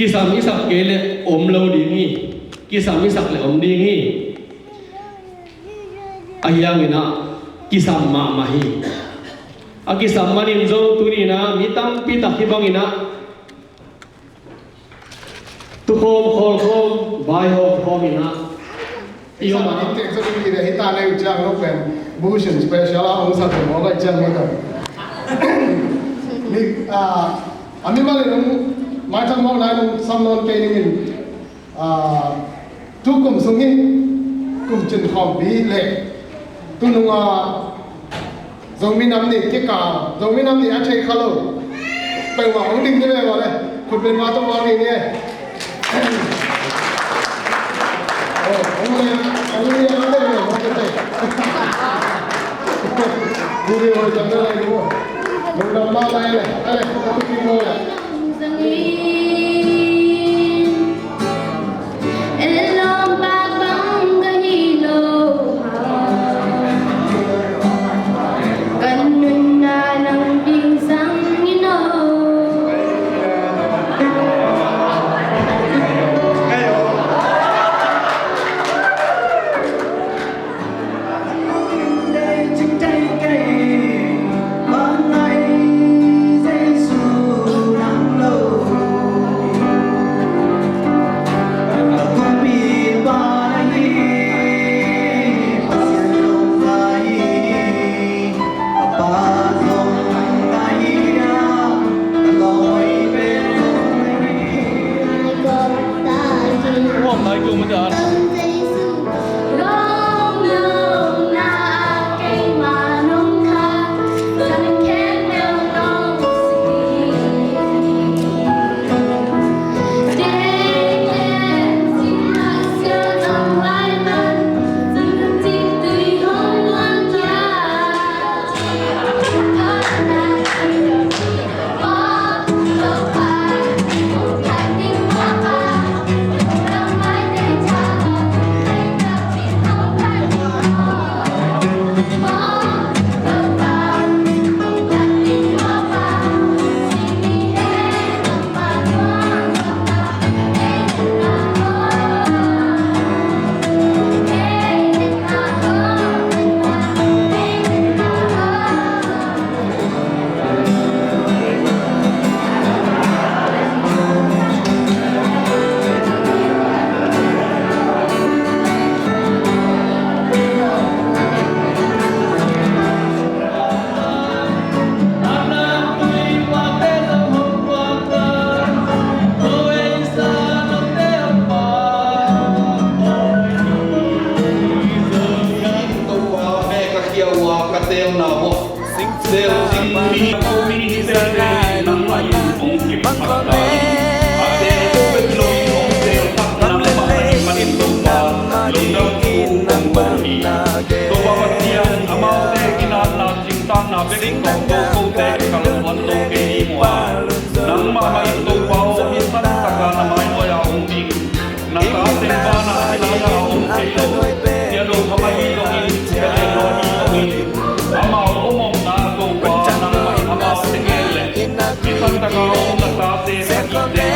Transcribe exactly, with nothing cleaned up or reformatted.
Kisam i sak kei leh om lo ding hi. Kisam i sak leh om ding hi. Ahi hangin ah kisam mahmah hi. A kisam manin zong tuni-in ah mi tampi tak hih bangin ah tukhawm, khawlkhawm, vaihawm khawm in ah i om a. Tek zo in i ve hi ta nei uh ciang lo pen Bush in special a hong sa tung mawk a i ciang mawk a. Mi, ah, a mi malin hong maithang mawk nai nung sam nawn kei ning in, ah, tu kum sung hi kum cin khawmpi le tu nung a Zomi Nam Ni kikal, Zomi Nam Ni a thei kha lo peuhmah hong ding ni ve ua le, khut beng ma tawh ma ni ni. Oh, hong le, hong le a le le hong le. Video hoi tam le le. Lungdam ma le le. Ale, hong ding mo le. Nangmah mah in Topa aw, hih san taka na mai nuai-ah hong ding. Na tate vana silai-ah hong thei lo. Siahdong kham ahi zongin, siahdong lo ahi zongin, amau om omna Topa nangmah in amau teng en leh, hih san taka om na tate sagihte